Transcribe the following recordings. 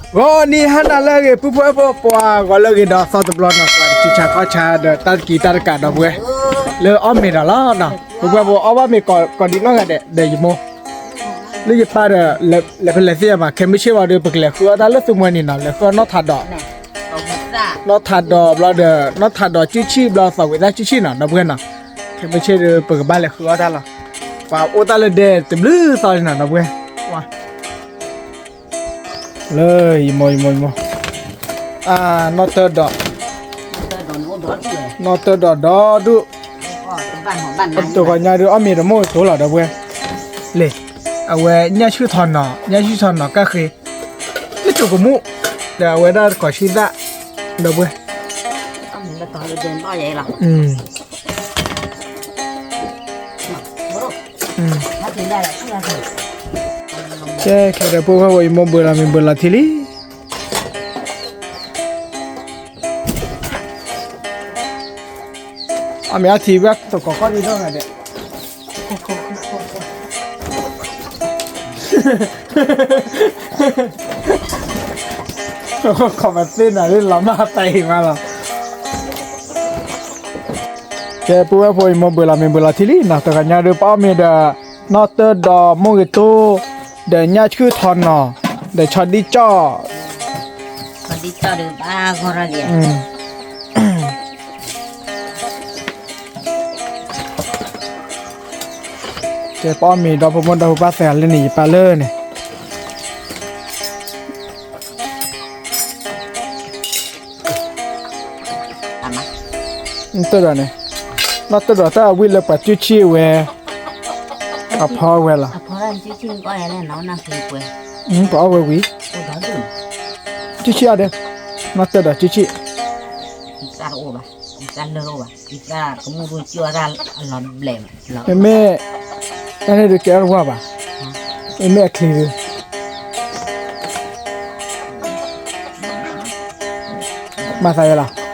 ဂီၤနံၤဟါနၤလၢအဂ့ၤ ပုၢ်ဖိဝဲၢ်ဖိ ပှၤဂီၤလၢအဂ့ၤဒီးသီတဘျီနီၤ ပှၤတဆံးဆါခီၣ်ဆါဒီးတၢ်တကံတၢ်တကးဒီပုၢ်ဝဲၢ် လၢအီၣ်မ့ၤဒီးလီၤနီၤ ပုၢ်ဖိဝဲၢ်ဖိအီၣ်ဘၣ်မ့ၤကိးဒံးနီၢ်ဂၤဒဲး ဒီးယမိၢ် လၢယပၢ်ဒီး လဲၤဖဲလဲၤသ့ၣ်ယမး ခဲမုၢ်ဆ့ၣ်ဝံၤဒီး ပကလဲၤဃုအီၣ်တၢ်လၢသူမှဲန့ၣ်နီၤ လဲၤဃုအီၣ်နီၢ်ထးဒီး နီၢ်ထးဒီးဘျီဒီး နီၢ်ထးဒီးကၠူၣ်ဆံၣ်ဘျီသီဝံၤသၣ်ကၠူၣ်ဆံၣ်နီၤ ဒီပုၢ်ဝဲၢ်နီၤ ခဲမုၢ်ဆ့ၣ်ဒီး ပကဘၣ်လဲၤဃုအီၣ်တၢ်လီၤ ပှၤအိၣ်တၢ်လၢဒဲတဘျုးသီန့ၣ်နီၤ ဒီပုၢ်ဝဲၢ် လၢယမိၢ်ယမိၢ်ယမိၢ် အၢ နီၢ်တၢၢ်ဒီး နီၢ်တၢၢ်ဒီးဒီဒူၣ် တဂီၤညါဒုး အီၣ်မ့ၤတမိၢ်ကတိၤလီၤ ဒီပုၢ်ဝဲၢ် လဲၤ အဝဲညၣ်ဆူၣ်ထီၣ်နီၤ ညၣ်ဆူၣ်ထီၣ်နီၤ ကၣ်ဃ့ လၢကၠိကမူၣ် ဒီးအဝဲဒၣ်တကိးဆံသၣ် ဒီပုၢ်ဝဲၢ် ကဲ ခဲဒီးပုၢ်ဖိဝဲၢ် ယမိၢ်ဘၢလီၤမ့ၤဘၢလီၤထံလံ အမ့ၢ်အထံၣ်ဘၣ်သကိးကီၢ်ဒံးဒီးဂၤဒဲး ခီၣ်မသ့ၣ်နၤလၢလီၤမၢ်တၢ်အံၤမးလီၤ ကဲ ပုၢ်ဝဲၢ်ဖိ ယမိၢ်ဘၢလီၤမ့ၤဘၢလီၤထံလံနီၤ တဂီၤညါဒုး ပအီၣ်မ့ၤဒီး နီၢ်တၢၢ်ဒီးမိၢ်ဂ့ၤတိၢ် ဒီးညၣ်ဆူၣ်ထီၣ်နီၤ ဒီးဆီဒံၣ်ကၠီၣ် ဆီဒံၣ်ကၠီၣ်ဒီးဘၣ်ဂီၢ်ရၣ်လံ ကဲ ပအီၣ်မ့ၤဒီဖိမိၢ်ဒီဖိပၢ်သၢဂၤလၢန့ၣ် ယပၢ်လၢန့ၣ် တၢၢ်ဒီးန့ၣ် နီၢ်တၢၢ်ဒီးတၢ်အဝံၣ်လၢပှၤကၠူၣ်ဆံၣ်ဝဲ အဖီဝဲလီၤ ပအီၣ်ဝဲဝံၤ ကၠူၣ်ဆံၣ်အီၤဒီး နီၢ်တၢၢ်ဒီးကၠူၣ်ဆံၣ် မ့မ့ၢ် တၢ်န့ၣ်ဒုးကဲအီၣ်တဝၢ်ဘၣ်, မ့မ့ၢ်အချံဒုး မၤသး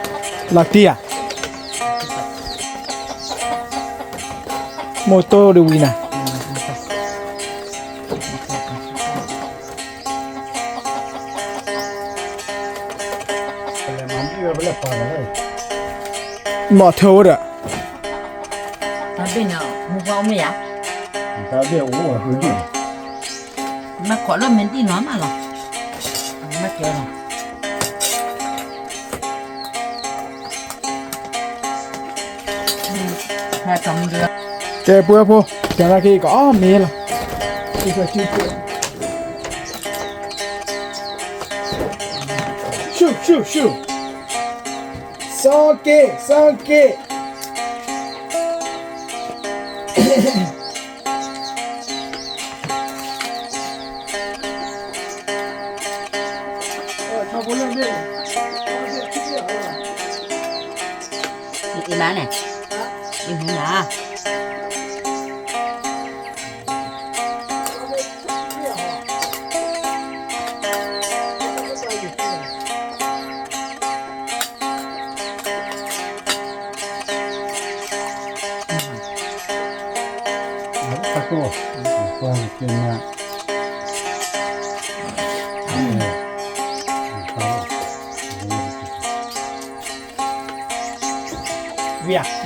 ဝဲလီၤ, လီၤတံၢ်ဧါ, မိၢ်တိၢ်ဒုးဝံၤနၤ မ့ၢ်ထၢဝဲဒီး ကဲ ပုၢ်ဝဲၢ်ဖိ ကဲ လၢခံကအီၣ်မ့ၤလီၤ, ဆူၣ် ဆူၣ် ဆူၣ်, စီက့ စီက့ အံၤမးန့ၣ်, အံၤမး ဝံၤဧါ, မ့ၢ် သံ သံသ့အခီၣ်ဒီပုၢ်ဝဲၢ်အီၣ်မ့ၤလီၤ, ပ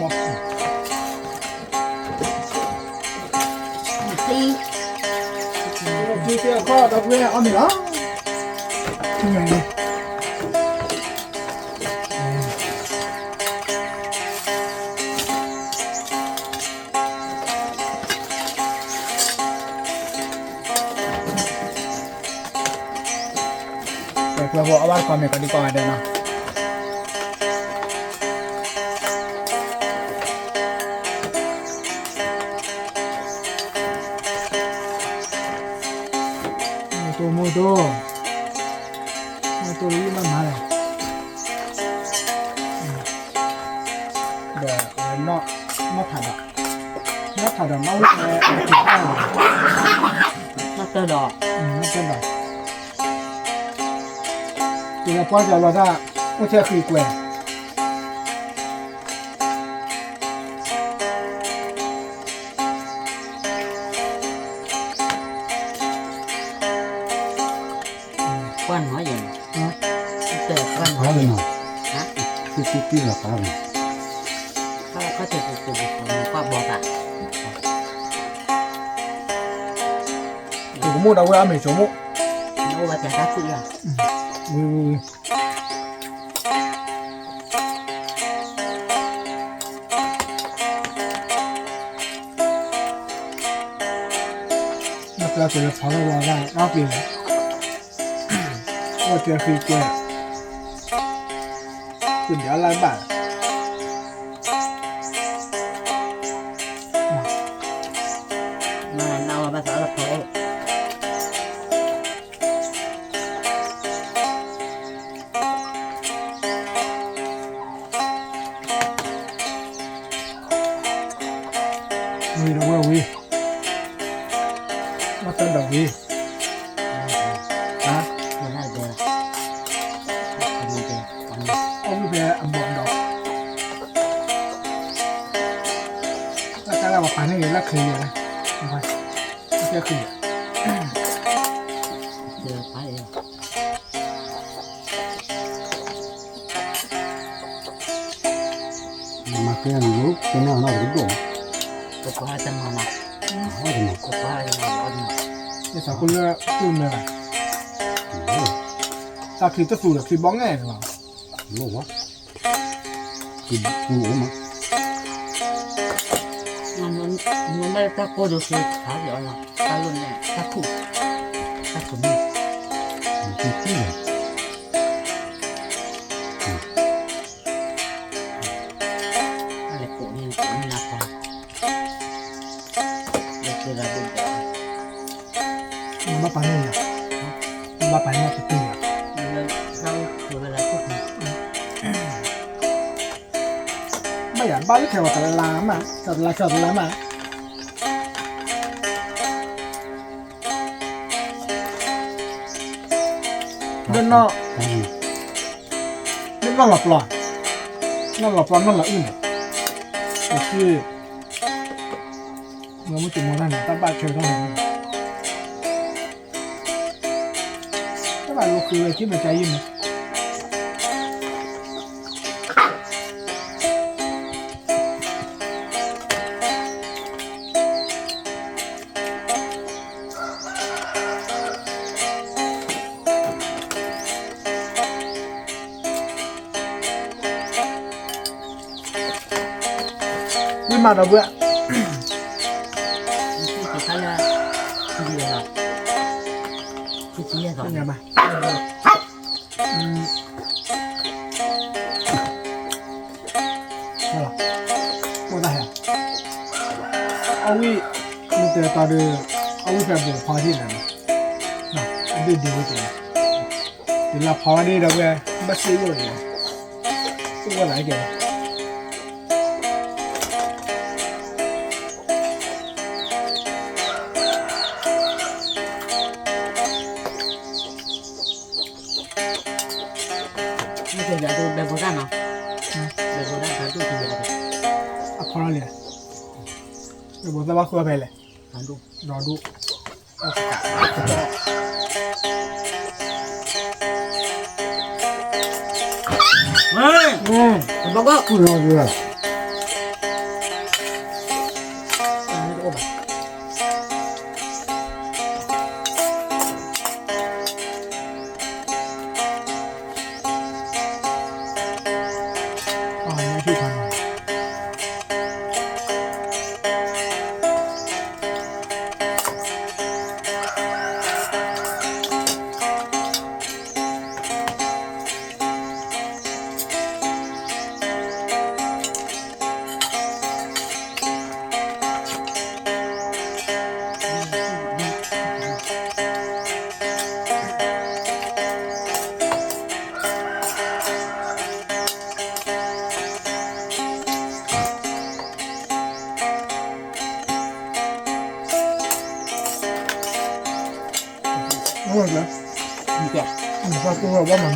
ှၤဖိအီၣ်ဘၣ်တကိးမ့ၤကိးဒံကိးဂၤဒဲးနီၤ. မိၢ်တိၢ် မိၢ်တိၢ် မိၢ်တိၢ်လၢယမၤမၤလဲၣ်, ဒီးနီၢ်ထးဒီး နီၢ်ထးဒီး နီၢ်ဝဲ နီၢ်တၢၢ်ဒီး နီၢ်တၢၢ်ဒီး တုၤလၢပှၢ်ကလီၤတၢ် အိၣ်ထဲဃံကွဲး အ ကွၢ်နီၤယဲၢ်နီၤ, တဲကွၢ်နီၤယဲၢ်နီၤ, ဟါ, တံၢ်တံၢ်တံၢ်လီၤပာ်နီၤ, ကွၢ်တံၢ်တံၢ်တံၢ်တံၢ်ကွၢ်ဘီဘၣ်, ကမိၣ်ဒီးဝဲအမဲာ်ကၠီမိၣ်, အိၣ်ဝဲတၢ်တၢ်သူၣ်ယၤ, ဝံၤဝံၤဝံၤ နပျၢ်က့ၤလၢဖီလၢဝဲဒၣ်အီၣ်က့ၤလီၤ, အီၣ်ကဲဃံကွဲ, ကဒၣ်လၢဘၣ်, မၤနၤဝဲဘၣ်သးလၢဖီ, ဝံၤဒီးဝဲဝံၤ, မၤတၢ်ဒီးဝံၤ, ဟါ, အီၣ်ဝံၤဖဲအဘီၣ်ဒီး, တၢ်တၢ်လၢပှၤပာ်န့ၢ်ဂ့ၤလၢချံယဲၢ်, အီၣ်ကဲဃံယဲၢ် မၤကဲန့ၣ်လီၤ, ကဲနီၢ်နီၢ်တကဒိၣ်, ကပၤတနီၤနီၤ, ကပၤတနီၤနီၤ, ယသးခိၣ်လၢတူၢ်မဲာ်ဘၣ်, တၢ်ချံတသူၣ်ဒီးချံဘီငဲၢ်န့ၣ်လီၤ, လီၤဝါ, ချံပူၤအိၣ်မး, နမ့ၢ်တၢ်ကိၢ်ဒိၣ်စ့ၢ်ကီးလီၤ, တၢ်လိၣ်န့ၣ် တၢ်ခူၣ်, တၢ်ခူၣ်န့ၣ် အလဲၤကိးန့ၣ်ကိးန့ၣ်လၢပှၤ, လၢက့ၤလၢဒိၣ်ဒီး, နဘၣ်ပာ်န့ၢ်ယၤ, နဘၣ်ပာ်န့ၢ်ယၤတပ့ၢ်ယၤ, လၢတၢ်အိၣ်ခိးဝဲလၢခိၣ်ခံ, ဘၣ်ယၤဘၣ်လၢခဲဝဲတလါမး, တလါခဲတလါမး, လၢနီၢ်, လၢနီၢ်လီၤပျီ, နီၢ်လီၤပျီနီၢ်လီၤအုၣ်န့ၣ်, ယသ့ၣ်, မ့ၢ်တမီၤတၢ်န့ၣ် တၢ်ဘၣ်ထွဲထီၣ်န့ၣ်, တၢ်ဘၣ်လိဃုဝဲထံၣ်မ့ၢ်ကါယံၢ်န့ၣ် ဝံၣ်မးဒီပုၢ်ဝဲၢ်, အဝံၣ်, မ့ၢ်တဲတီဒီး, အဝံၣ်ဖဲဘိးဖီဒံးလီၤ, အဒုၣ်ဒုးဝဲက့ၤ, ယလၢဖီဒံးဒီပုၢ်ဝဲၢ်, ဘၣ်စ့ယိၣ်အံၤ, စ့ဝဲလၢက့ၤ မ့ၢ်တဲယၤဒုး ဘဲဘိးတၢ်နီၤ, ဘဲဘိးတၢ်တၢ်ဒိၣ်ကယၤဒီး, အဖီလီၤလံ, ဘဲဘိးတၢ်ဘၣ်ဃုအီၤဖဲလဲၣ်, ဒီဒိၣ်, ဒီဒိၣ်, အီၣ်ကတၢၢ်,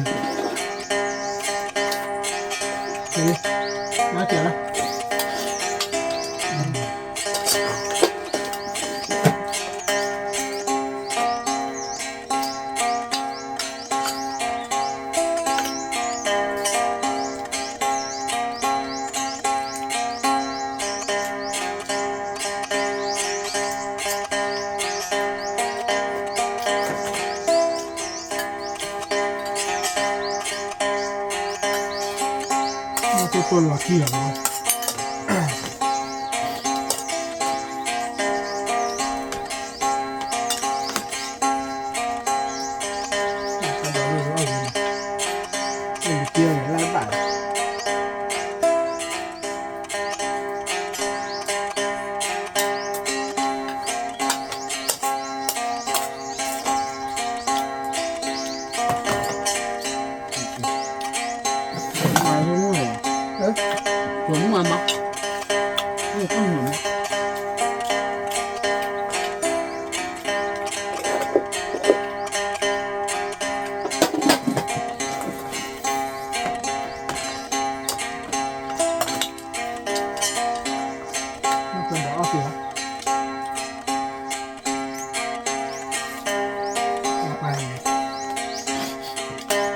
ဘၣ်ဘၣ်, တိၢ်လီၤခံလီၤမး.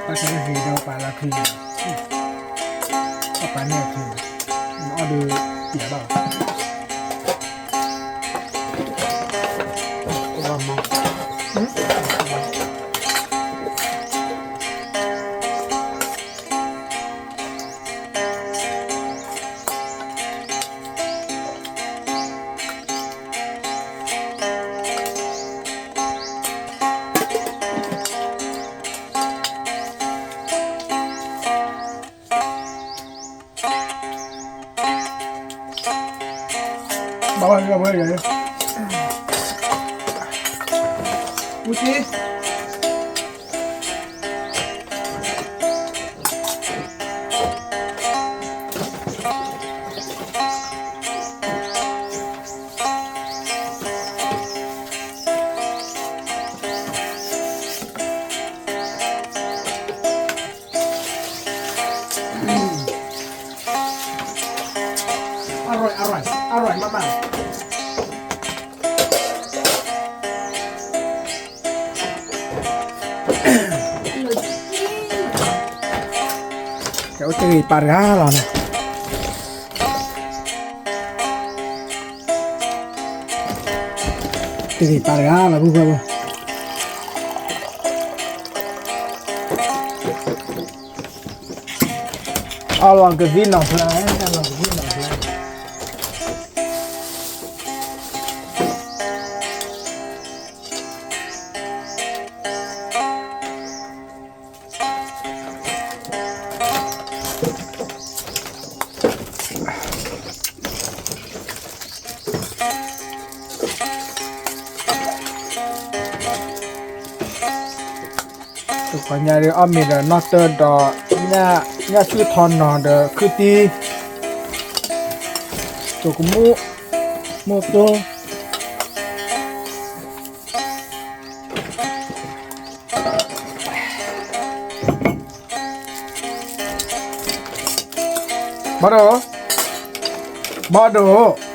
ပှၤဟ့ၣ်ဒီးပှၤလီၤခံန့ၣ်, ပှၤန့ၣ်အခံန့ၣ်, နအီၣ်ဒုးပျဲဘၣ်ဘၣ်. ဘၣ်ဝဲလီၤဝဲယၤ, ဝံၤက့ၤ อร่อย อร่อย อร่อยมากๆ. ကဲ အိၣ်တဂ့ၤပာ်တဂၤလီၤန့ၣ်, တဂ့ၤပာ်တဂၤလီၤ ပုၢ်ဝဲၢ်, အလီၤကသံၣ်နီၢ်ဖျၢၣ်, အလီၤကသံၣ်နီၢ်ဖျၢၣ်. တခီညါဒ်အီၣ်မ့ၤဒီးနီၢ်တၢၢ်ဒီး ညၣ်ဆူၣ်ထီနီၤဒီးခုၣ်တံၢ်, တိၤကမူၣ်, မိၢ်တိၢ် ဘၣ်ဒိ, ဘၣ်ဒိ.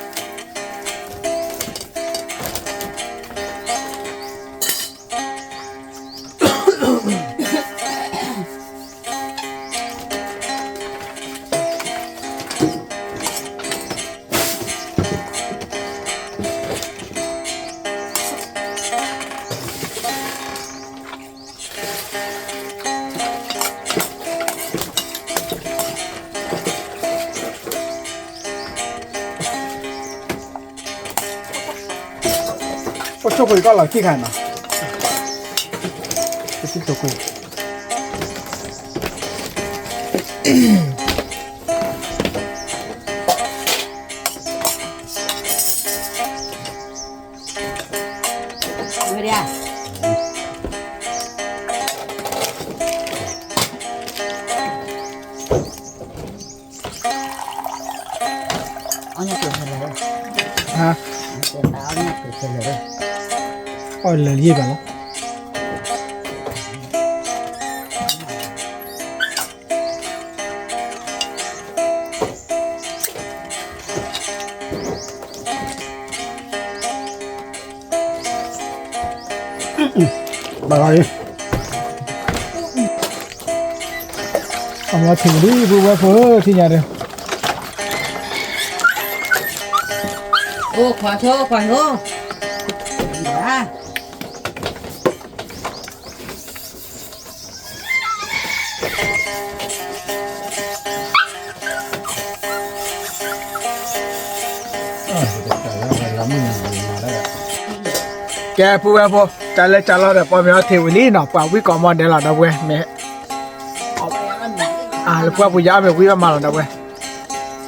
အိၣ်ဆိၣ်ကွံာ်ကီၢ်လီၤခံခါနီၤ, ပစံၣ်တိၤကွံာ် ဝဲဒၣ်, အီၣ်ညၣ်က့ၤဖဲလဲၣ်, ဟါ, အီၣ်ညၣ်က့ၤဖဲလဲၣ်, အီၣ်လၢယံၢ်ဘၣ်လီၤ. ဘၣ်ဂီၤအံၤ, အမၤထံၣ်လံ ပုၢ်ဝဲၢ်ဖိ ထံၣ်ညါဒီး, အိၣ်ခွါဆိ ခွါဆိ, ဘၣ် အ ကဲ ပုၢ်ဝဲၢ်ဖိ, ကၠါလဲၣ်ကၠါလီၢ်ဒီး ပှၤမ့ၢ်အီထံဝံၤလံနီၤ, ပှၤဝံၣ်ကိးမီၤဒဲးလီၤ ဒီပုၢ်ဝဲၢ်, မ့ၢ် လၢပှၢ်ပူၤယါအီၣ်မ့ၢ်ဝံၣ်ဘၣ်မးလီၤ ဒီပုၢ်ဝဲၢ်,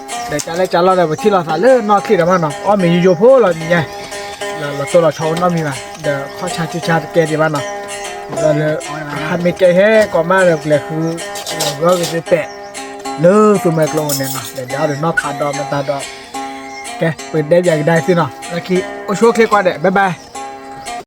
ဒီးကၠါလဲၣ်ကၠါလီၢ်ဒီး ပထံၣ်လိာ်သးလၢနီၢ်ချံၣ်ဒီးမးနီၤ, အီၣ်မ့ၢ်ယိယိဖိလီၤမံၤညါ, လီၤတိၢ်လီၤဆီအိၣ်နီတမံၤဘၣ်, ဒီးခီၣ်ဆါဆူဆါတကဲဒံးဘၣ်နီၤ, ဒီးလၢ ဟးမ့ၢ်ကဲဟဲကိးမးဒီး ပကလဲၤဃု ဂီၤက့ၤသုပဲာ် လၢသုမဲာ်ကျိန့ၣ်နီၤ, လဲၤဒၣ်ဒီးနီၢ်ခးဒီးမတၤဒီး, ကဲ ပကဒဲဘၣ်ကဒါသုနီၤ, လၢခံ အိၣ်ဆူၣ်အိၣ်ချ့ကွၢ်ဒဲး bye bye.